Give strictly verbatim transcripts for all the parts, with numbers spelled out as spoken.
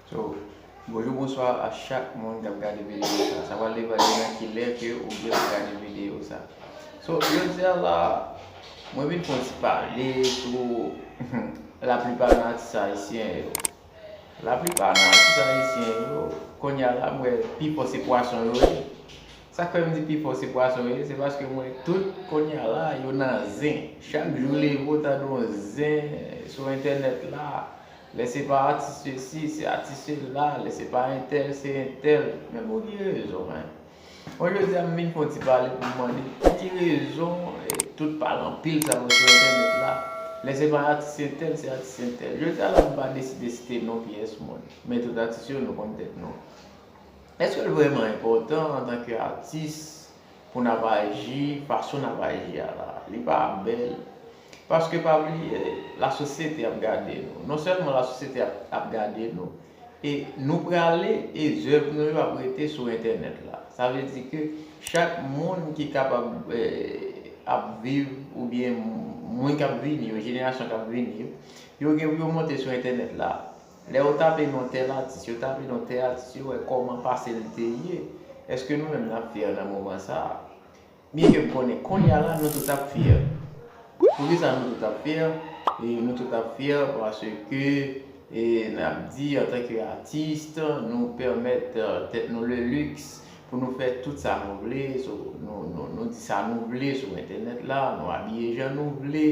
So, bonjou, bonswa a chak moun k ap gade videyo sa. Sa pral depann de nan ki lè ke ou gen pou gade videyo sa. So, jodi a la, mwen vin fè yon ti pale sou laplipa nan atis ayisyen yo. Laplipa nan atis ayisyen yo, kounye a la, m wè pifò se pwason yo ye. Sa k fè m di pifò se pwason yo ye, se paske m wè tout kounye a la, yo nan zen. Chak jou leve, w tande yon zen sou entènèt la. Lè se pa atis sesi, se atis sela, lè se pa entèl, se entèl. Men pou ki rezon, men? Bon, jodi a, m vin fè yon ti pale pou m mande pou ki rezon eh, tout pale anpil sa yo sou entènèt la. Lè se pa atis entèl, se atis entèl. Jodi a la, m pa deside site non pyès moun. Men tout atis yo, nou konn tèt nou. Èske l vrèman enpòtan antanke atis pou n ap aji fason n ap aji a la? Li pa bèl. Paske pa bliye, lasosyete ap gade nou. Non sèlman lasosyete ap, ap gade nou, e nou prale, e zèv nou yo ap rete sou entènèt la. Sa vle di ke chak moun ki kapab eh, ap viv, oubyen moun k ap vini yo, jenerasyon k ap vini yo, yo gen pou yo monte sou entènèt la. Lè yo tape non tèl atis, yo tape non tèl atis, yo wè kòman pase l te ye. Èske nou menm n ap fyè nan moman sa a? Byenke m konnen kounye a la, nou tout ap fyè. Poukisa nou tout ap fyè? E nou tout ap fyè paske e, n ap di, antanke atis, nou pèmèt eh, tèt nou le luxe pou nou fè tout sa nou vle, sou, nou, nou, nou di sa nou vle sou entènèt la, nou abiye jan nou vle.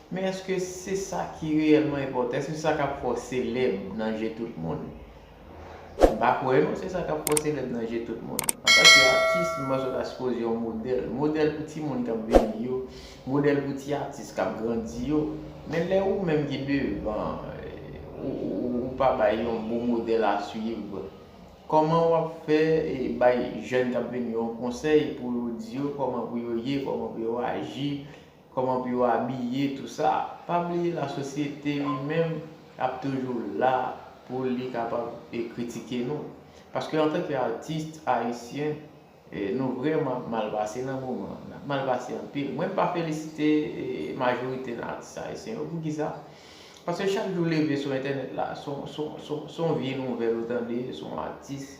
Men èske se sa ki reyèlman enpòtan? Èske se sa k ap fè w selèb nan je tout moun? M pa kwè non se sa k ap fè w selèb nan je tout moun. Antanke atis, m panse w ta sipoze yon modèl. Modèl pou timoun k ap vini yo, modèl pou ti atis k ap grandi yo. Men lè ou menm ki devan, eh, ou, ou, ou pa bay yon bon modèl a swiv, kòman w ap fè eh, bay jèn k ap vini yo yon konsèy pou yo di yo kòman pou yo ye, kòman pou yo aji, kòman pou yo abiye, tou sa? Pa bliye lasosyete li menm ap toujou la pou li kapab eh, kritike nou. Paske antanke atis ayisyen, eh, nou vrèman ap mal pase nan moman an. N ap mal pase anpil. Mwen m pa felisite eh, majorite nan atis ayisyen yo. Poukisa? Paske chak jou leve sou entènèt la, se yon- se yon- se yon- se yon vye nouvèl ou tande, se yon atis,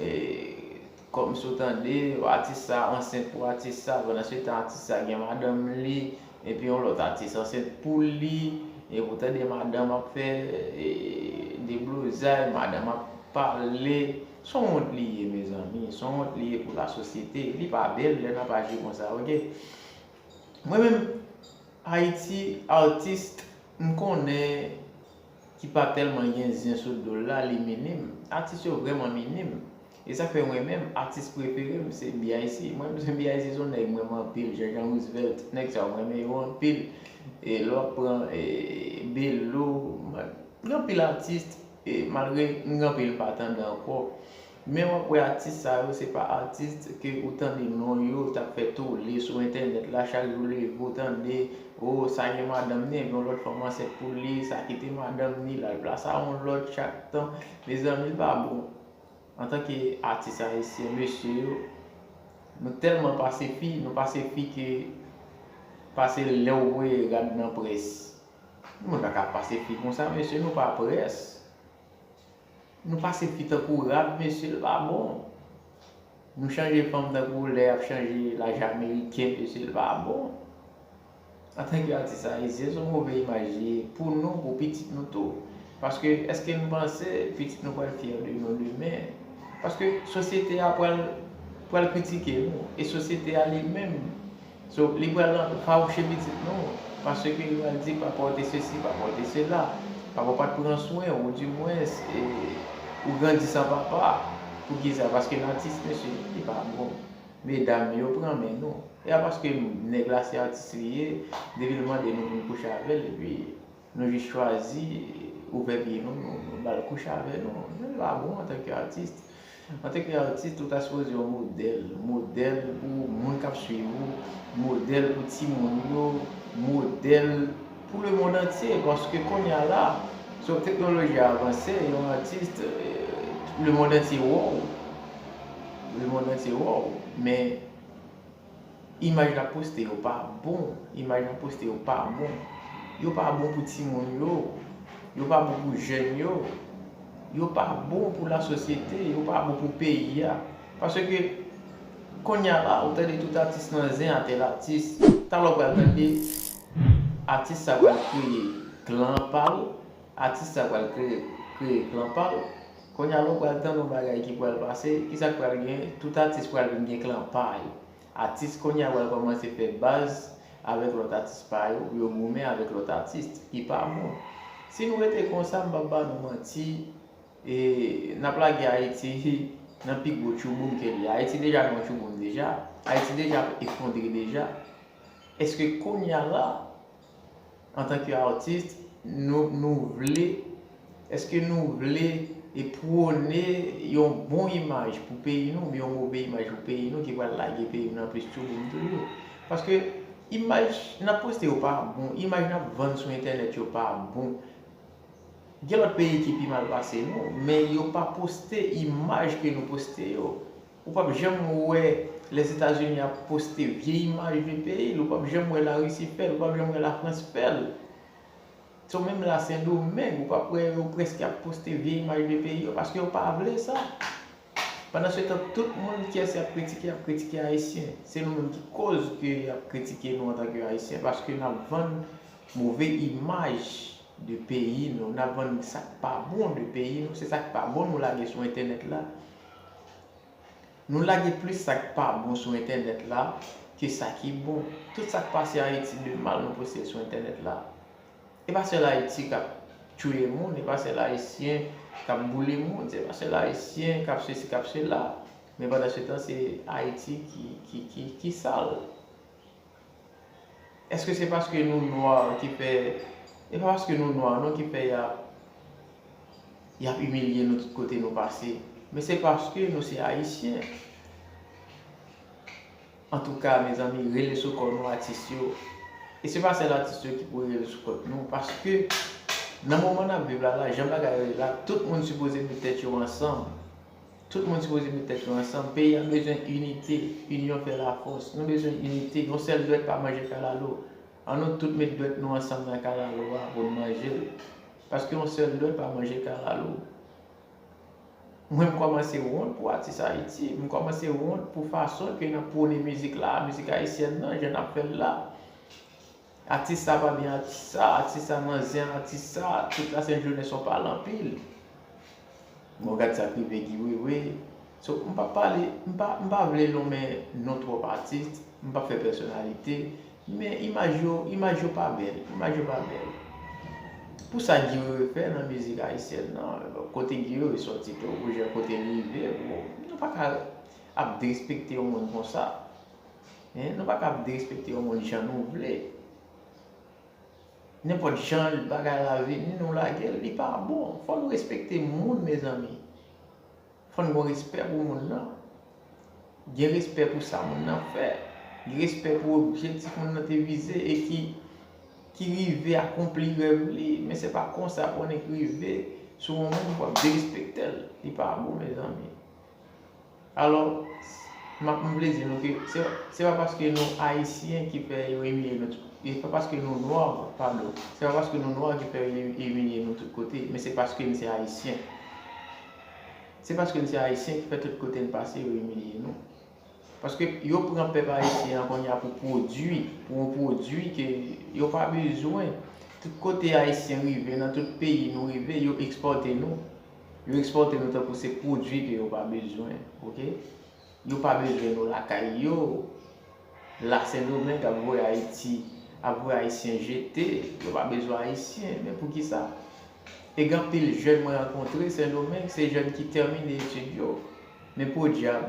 eh, kòmsi w tande, atis sa ansent pou atis sa, pandan se tan atis sa gen madanm li, epi yon lòt atis ansent pou li, epi w tande madanm ap fè eh, deblozay, madanm ap pale. Se yon wont li ye, mezanmi, se yon wont li ye pou lasosyete. Li pa bèl lè n ap aji konsa, oke? Mwen menm, Ayiti, atis m konnen ki pa tèlman gen zen sou do l la, li minim. Atis yo vrèman minim. E sa k fè mwen menm, atis prefere m se B I C. Mwen menm, B I C se yon nèg m renmen anpil, Jean Jean Roosevelt, nèg sa yo m renmen yo anpil. E lè w ap pran e, Belo, gen anpil atis, e malgre m gen anpil m pa tande ankò. Men w ap wè atis sa yo, se pa atis ke ou tande non yo t ap fè tole sou entènèt la, chak jou leve ou tande, o, sa gen madanm ni, epi yon lòt fanm ansent pou li, sa kite madanm ni, l al plas a yon lòt chak tan. Mezanmi, l pa bon. Antanke atis ayisyen, mesye yo, nou tèlman pase fi, nou pase fi ke pase lè w voye rad nan près. Moun pa ka pase fi konsa, mesye, nou pa près. Nou pase fi tankou rad, mesye, l pa bon. Nou chanje fanm tankou lè y ap chanje laj ameriken, mesye, l pa bon. Antanke atis ayisyen, se yon move imaj li ye pou nou, pou pitit nou tou. Paske, èske nou panse pitit nou pral fyè de nou demen? Paske sosyete a pral, pral kritike nou. E sosyete a li menm, so, li pral fawouche pitit nou. Paske li pral di, "Papa w te sesi, papa w te sela. Papa w pa t pran swen w, oudimwens, e, ou grandi san papa." Poukisa? Paske nan atis, mesye, li pa bon. Medam yo pran men nou. E a paske nèg la se atis li ye, depi l mande nou pou n kouche avè l, epi nou jis chwazi ouvè pye nou, nou, nou ba l kouche avè nou. Men l pa bon antanke atis. Antanke atis, ou ta sipoze yon modèl. Modèl pou moun k ap swiv ou, modèl pou timoun yo, modèl pou lemonn antye. Paske kounye a la, so teknoloji a avanse, yon atis, eh, lemonn antye wè w. Lemonn antye wè w. Men imaj l ap poste yo pa bon. Imaj l ap poste yo pa bon. Yo pa bon pou timoun yo. Yo pa bon pou jèn yo. Yo pa bon pou lasosyete, yo pa bon pou peyi a. Paske kounye a la, ou tande tout atis nan zen a tèl atis. Talè w pral tande atis sa pral kreye klan pa l, atis sa pral kreye, kreye klan pa l. Kounye a la, ou pral tande yon bagay ki pral pase, ki sa k pral gen? Tout atis pral vin gen klan pa yo. Atis kounye a pral kòmanse fè baz avèk lòt atis pa yo, pou yo goumen avèk lòt atis, ki pa bon. Si nou rete konsa, m p ap ba nou manti, e n ap lage Ayiti nan pi gwo tchouboum ke li ye. Ayiti deja nan yon tchouboum deja. Ayiti deja efondre deja. Èske kounye a la, antanke atis, nou, nou vle, èske nou vle e pwone yon bon imaj pou peyi nou, oubyen yon move imaj pou peyi nou ki pral lage peyi nou nan plis tchouboum toujou? Paske imaj n ap poste yo pa bon, imaj n ap vann sou entènèt yo pa bon. Gen lòt peyi ki pi mal pase nou, men yo pa poste imaj ke nou poste yo. Ou p ap janm wè Lèzetazini ap poste vye imaj de peyi l, ou p ap janm wè Larisi fè l, ou p ap janm wè Lafrans fè l. So menm la Sendomeng, ou p ap wè yo prèske ap poste vye imaj de peyi yo, paske yo pa vle sa. Pandansetan, tout moun ki ap kritike, ap kritike Ayisyen. Se nou menm ki koz ke y ap kritike nou antanke Ayisyen, paske n ap vann move imaj de peyi nou, n ap vann sa k pa bon de peyi nou, se sa k pa bon nou lage sou entènèt la. Nou lage plis sa k pa bon sou entènèt la ke sa ki bon. Tout sa k pase Ayiti de mal, nou poste l sou entènèt la. E pa sèl Ayiti k ap touye moun, e pa sèl Ayisyen k ap boule moun, se pa sèl Ayisyen k ap sesi, k ap sela. Men pandansetan, se Ayiti ki, ki, ki, ki sal. Èske se paske nou nwa ki fè, e pa paske nou nwa non ki fè y ap, y ap imilye nou tout kote nou pase, men se paske nou se Ayisyen. Antouka, mezanmi, rele sou kò nou atis yo. E se pa sèl atis yo ki pou rele sou kò nou, paske nan moman n ap viv la, la, jan bagay yo ye la, tout moun sipoze met tèt yo ansanm. Tout moun sipoze met tèt yo ansanm. Peyi a bezwen inite. Inyon fè lafòs. Nou bezwen inite. Yon sèl dwèt pa manje kalalou. Ann nou tout met dwèt nou ansanm nan kalalou a pou n manje l. Paske yon sèl dwèt pa manje kalalou. Mwen, m kòmanse wont pou atis Ayiti. M kòmanse wont pou fason ke n ap pwone mizik la, mizik ayisyèn nan, jan n ap fè l la. Atis sa pa byen, atis sa, atis sa nan zen, atis sa, tout lasent jounen se yon pale anpil. Bon, gad sa k rive Guy Wewe. So, m pa pale, m pa, m pa vle lonmen non twòp atis, m pa fè pèsonalite, men imaj yo, imaj yo pa bèl, imaj yo pa bèl. Pou sa Guy Wewe fè nan mizik ayisyèn nan, kote Guy Wewe sòti tou, pou jan kote l rive, bon, nou pa ka ap derespekte yon moun konsa. Hein, nou pa ka ap derespekte yon moun jan nou vle. Nenpòt jan bagay la vini, nou lage l, li pa bon. Fò nou respekte moun, mezanmi. Fò n gen respè pou moun nan. Gen respè pou sa moun nan fè. Gen respè pou objektif moun nan te vize e ki, ki rive akonpli rèv li. Men se pa konsa pou nèg rive sou yon moun pou ap derespekte l. Li pa bon, mezanmi. Alò, m ap, m vle di nou ke se, se pa paske nou Ayisyen ki fè yo imilye nou tout, e pa paske nou nwa, padon, se pa paske nou nwa ki fè yo imilye nou tout kote, men se paske n se Ayisyen. Se paske n se Ayisyen ki fè tout kote n pase yo imilye nou. Paske yo pran pèp ayisyen an kounye a pou pwodui, pou yon pwodui ke yo pa bezwen. Tout kote Ayisyen rive, nan tout peyi nou rive, yo ekspòte nou. Yo ekspòte nou tankou se pwodui ke yo pa bezwen, oke? Yo pa bezwen nou lakay yo. La Sendomeng ap voye Ayiti, ap voye Ayisyen jete, yo pa bezwen Ayisyen. Men poukisa? E gen anpil jèn mwen rankontre Sendomeng, se jèn ki tèmine etid yo. Men podyab,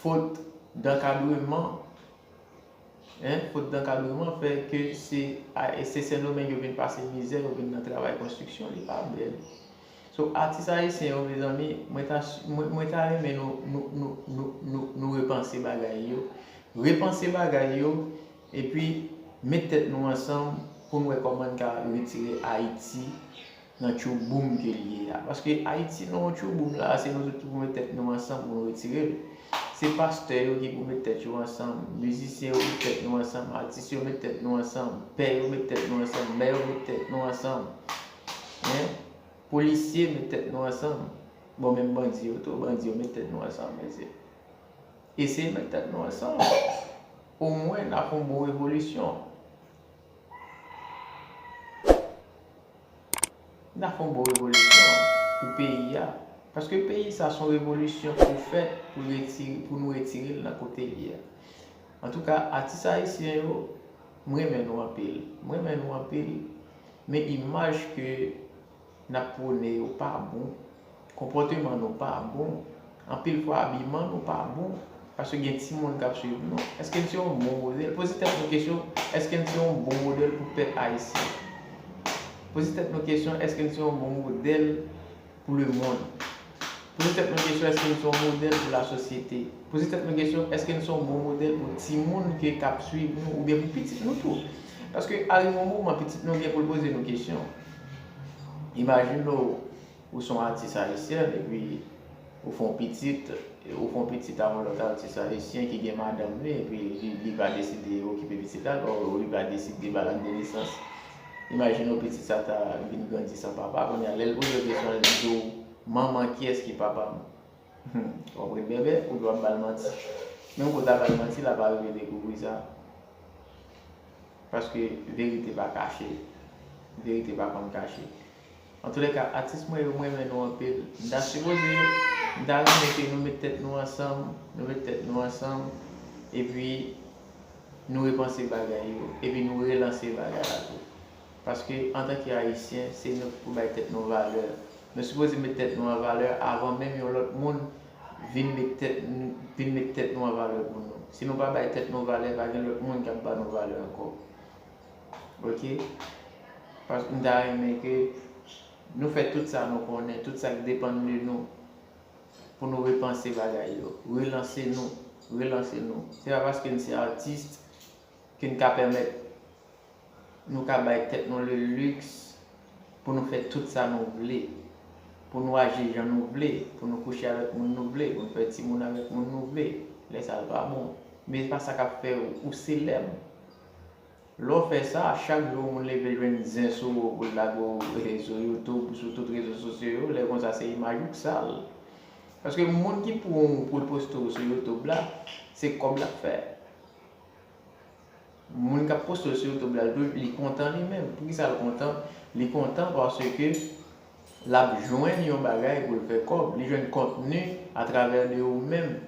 fot dankadreman, hein, fot dankadreman fè ke se, a, se Sendomeng yo vin pase mizè, yo vin nan travay konstriksyon, li pa bèl. So, atis ayisyen yo, mezanmi, mwen ta, mwen, mwen ta renmen nou, nou, nou, nou, nou, nou repanse bagay yo. Repanse bagay yo, epi met tèt nou ansanm pou n wè kòman n ka retire Ayiti nan tchouboum ke l ye a. Paske Ayiti nan yon tchouboum la, se nou tout pou met tèt nou ansanm pou nou retire l. Se pastè yo ki pou met tèt yo ansanm, mizisyen yo met tèt nou ansanm, atis yo met tèt nou ansanm, pè yo met tèt nou ansanm, mè yo met tèt nou ansanm. Hein? Polisye, met tèt nou ansanm. Bon, menm bandi yo tou, bandi yo, met tèt nou ansanm, mesye. Eseye met tèt nou ansanm. Omwen, n a fè yon bon revolisyon. N a fè yon bon revolisyon pou peyi a. Paske peyi sa se yon revolisyon pou fèt, pou retire, pou nou retire l nan kote l ye a. Antouka, atis ayisyen yo, m renmen nou anpil. M renmen nou anpil, men imaj ke n ap pwone yo pa bon. Konpòteman nou pa bon. Anpil fwa abiman nou pa bon. Paske gen timoun k ap swiv nou. Èske n se yon bon modèl? Poze tèt nou kesyon, èske n se yon bon modèl pou pèp ayisyen? Poze tèt nou kesyon, èske n se yon bon modèl pou lemonn? Poze tèt nou kesyon, èske n se yon modèl pou lasosyete? Poze tèt nou kesyon, èske n se yon bon modèl pou timoun ke k ap swiv nou oubyen pou pitit nou tou? Paske arive yon moman, pitit nou gen pou l poze nou kesyon. Imajine w, ou se yon atis ayisyèn, epi ou fè yon pitit, ou fè yon pitit a yon lòt atis ayisyen ki gen madanm li, epi li, li va deside okipe pitit la, ou li va deside ba l anndan nesans. Imajine w pitit sa ta vin grandi san papa, kounye a, lè l poze w kesyon, l di w, "Manman, kiyès ki papa m?" Hmm, w ap ret bèbè, oubyen w ap ba l manti. Menm ke w ta ba l manti, l ap rive dekouvri sa. Paske verite pa kache. Verite pa konn kache. Antoulèka, atis mwen yo, mwen renmen nou anpil. M ta sipoze, m ta renmen ke nou met tèt nou ansanm, nou met tèt nou ansanm, epi nou repanse bagay yo, epi nou relanse bagay la tou. Paske, antanke Ayisyen, se nou ki pou bay tèt nou valè. Nou sipoze met tèt nou an valè avan menm yon lòt moun vin met tèt n-, vin met tèt nou an valè pou nou. Si nou pa bay tèt nou valè, pa gen lòt moun k ap ba nou valè ankò. Oke? Paske m ta renmen ke nou fè tout sa nou konnen, tout sa k depann de nou, pou nou repanse bagay yo, relanse nou, relanse nou. Se pa paske n se atis ke n ka pèmèt nou ka bay tèt nou le luxe pou nou fè tout sa nou vle, pou nou aji jan nou vle, pou nou kouche avèk moun nou vle, pou nou fè timoun avèk moun nou vle. Lè sa l pa bon. Men se pa sa k ap fè ou, ou selèb. Lè w fè sa, chak jou yon moun leve jwenn zen sou ou pou l lage w, eh, sou YouTube, sou tout rezo sosyo yo, lè konsa se imaj ou k sal. Paske moun ki pran w pou l poste w sou YouTube la, se kòb l ap fè. Moun k ap poste w sou YouTube la, li, li kontan li menm. Poukisa l kontan? Li kontan paske l ap jwenn yon bagay pou l fè kòb. Li jwenn kontni atravè de ou menm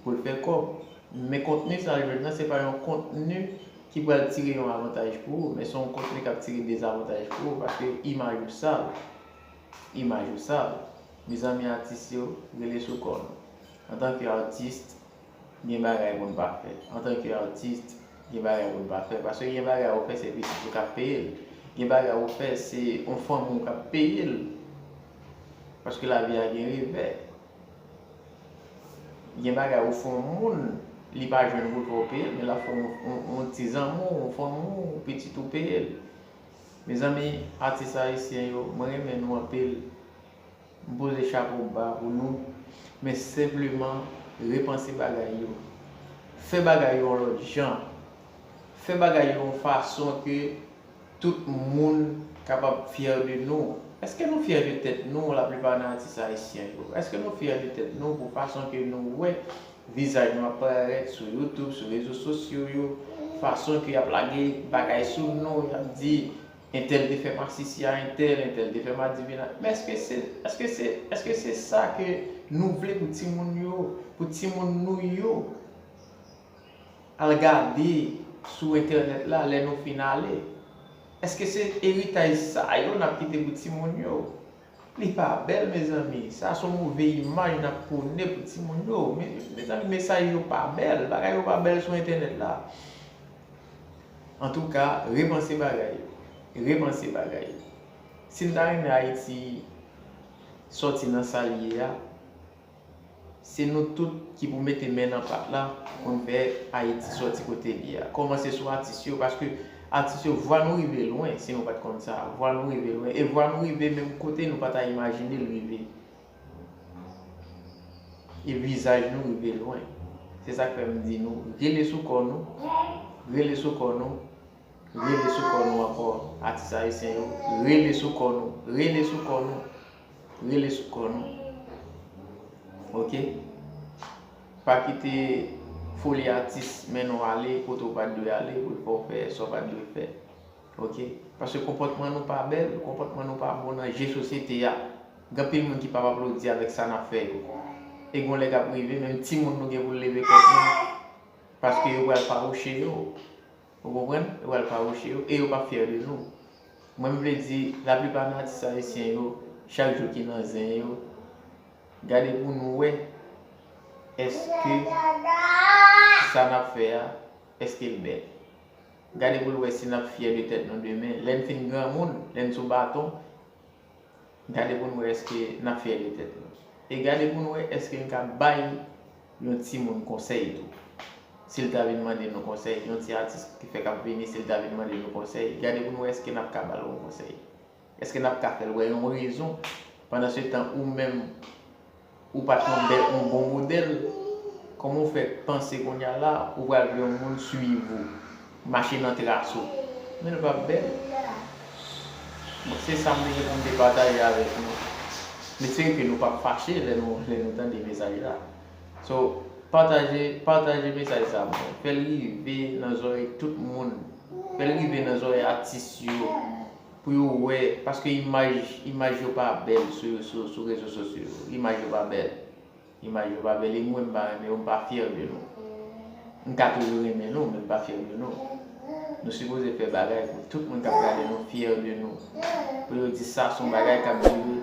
pou l fè kòb. Men kontni sa l jwenn nan, se pa yon kontni ki pral tire yon avantaj pou ou, men se yon kontni k ap tire dezavantaj pou ou, paske imaj ou sal. Imaj ou sal. Mezanmi, atis yo, rele sou kò nou. Antanke atis, gen bagay pou n pa fè. Antanke atis, gen bagay pou n pa fè. Paske gen bagay ou fè, se pitit ou k ap peye l. Gen bagay ou fè, se yon fanmi w k ap peye l. Paske lavi a gen revè. Gen bagay ou fè yon moun, li pa jwenn pou l fè w peye l, men l ap fè yon, yon, yon ti zanmi w, yon fanmi w, yon pitit ou peye l. Mezanmi, atis ayisyen yo, mwen renmen nou anpil. M poze chapo ba pou nou, men senpleman repanse bagay yo. Fè bagay yo yon lòt jan. Fè bagay yo yon fason ke tout moun kapab fyè de nou. Èske nou fyè de tèt nou, laplipa nan atis ayisyen yo? Èske nou fyè de tèt nou pou fason ke nou wè vizaj nou ap parèt sou YouTube, sou rezo sosyo yo, fason ke y ap lage bagay sou nou, y ap di, entèl te fè masisi a entèl, entèl te fè madivin a. Men èske se, èske se, èske se sa ke nou vle pou timoun yo, pou timoun nou yo al gade sou entènèt la lè nou fin ale? Èske se eritaj sa yo n ap kite pou timoun yo? Li pa bèl, mezanmi. Sa se yon move imaj n ap pwone pou timoun yo. Me-, mezanmi, mesaj yo pa bèl. Bagay yo pa bèl sou entènèt la. Antouka, repanse bagay yo. Repanse bagay yo. Si n ta renmen Ayiti sòti nan sa l ye a, se nou tout ki pou mete men nan pat la pou n fè Ayiti sòti kote l ye a. Kòmanse sou atis yo, paske atis yo, vwa nou rive lwen, si nou pa t konn sa. Vwa nou rive lwen. E vwa nou rive menm kote nou pa ta imajine l rive. E vizaj nou rive lwen. Se sa k fè m di nou, rele sou kò nou, rele sou kò nou, rele sou kò nou ankò, atis ayisyen yo, rele sou kò nou, rele sou kò nou. Rele sou kò nou. Ok? Pa kite foli atis mennen w ale kote w pa t dwe ale pou l fè w fè sa w pa t dwe fè. Ok? Paske konpòtman nou pa bèl, konpòtman nou pa bon nan je sosyete a. Gen anpil moun ki p ap aplodi avèk sa n ap fè yo. E gen yon lè k ap rive, menm timoun nou gen pou leve kont nou. Paske yo pral fawouche yo. Ou konprann? Yo pral fawouche yo e yo p ap fyè de nou. Mwen, m vle di, laplipa nan atis ayisyen yo, chak jou ki nan zen yo, gade pou nou wè, èske sa n ap fè a, èske l bèl? Gade pou n wè si n ap fyè de tèt nou demen. Lè n fin granmoun, lè n sou baton, gade pou n wè èske n ap fyè de tèt nou. E gade pou n wè èske n ka bay yon timoun konsèy tou. Si l ta vin mande nou konsèy, yon ti atis ki fèk ap vini, si l ta vin mande nou konsèy, gade pou n wè èske n ap ka ba l yon konsèy. Èske n ap ka fè l wè yon rezon? Pandan se tan, ou menm, ou pa t yon bèl, yon bon modèl, kòman w fè panse kounye a la, ou pral vle yon moun swiv ou, mache nan tras ou? Men l p ap bèl. Bon, se sa m te gen pou m te pataje avèk nou. M espere ke nou p ap fache lè nou, lè nou tande mesaj la. So, pataje, pataje mesaj sa, bon, fè l rive nan zòrèy tout moun. Fè l rive nan zòrèy atis yo. Pou yo wè, paske imaj, imaj yo pa bèl sou, sou, sou rezo sosyo yo. Imaj yo pa bèl. Imaj yo pa bèl. E mwen, m pa renmen yo, m pa fyè de nou. M ka toujou renmen nou, men m pa fyè de nou. Nou sipoze fè bagay pou tout moun k ap gade nou fyè de nou. Pou yo di sa se yon bagay k ap dire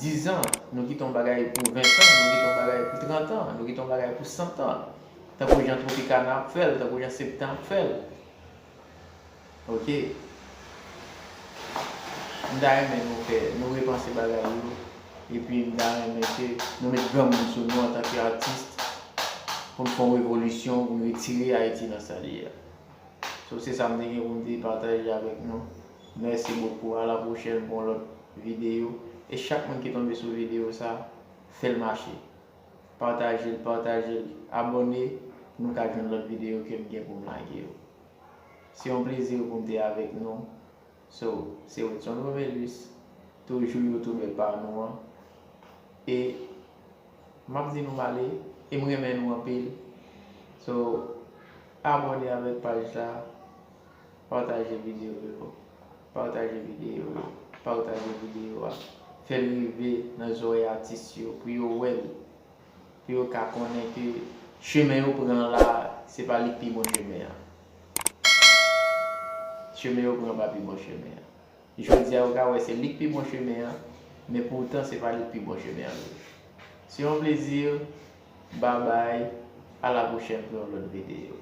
diz an. Nou kite yon bagay pou ven an, nou kite yon bagay pou trant an, nou kite yon bagay pou san an. Tankou jan Tropicana ap fè l, tankou jan Septan ap fè l. Ok. M ta renmen nou fè, nou repanse bagay yo. Epi m ta renmen ke nou met granmoun sou nou antanke atis pou n fè yon revolisyon, pou n retire Ayiti nan sa l ye a. So, se sa m te gen pou m te pataje avèk nou. Mèsi bokou. A la pwochèn pou yon lòt videyo. E chak moun ki tonbe sou videyo sa, fè l mache. Pataje l, pataje l, abòne pou nou ka jwenn lòt videyo ke m gen pou m lage yo. Se yon plezi pou m te avèk nou. So, se Wetson Romelus, toujou youtubè pa nou an. E m ap di nou m ale, e m renmen nou anpil. So, abòne avèk paj la, pataje videyo yo, pataje videyo yo, pataje videyo a. Fè l rive nan zòrèy atis yo pou yo wè l. Pou yo ka konnen ke chemen yo pran la, se pa li k pi bon chemen an. Chemen yo pran pa pi bon chemen an. Jodi a, yo ka wè se li k pi bon chemen an, men poutan se pa li k pi bon chemen an vre. Se yon plezi. Babay. A la pwochèn pou yon lòt videyo.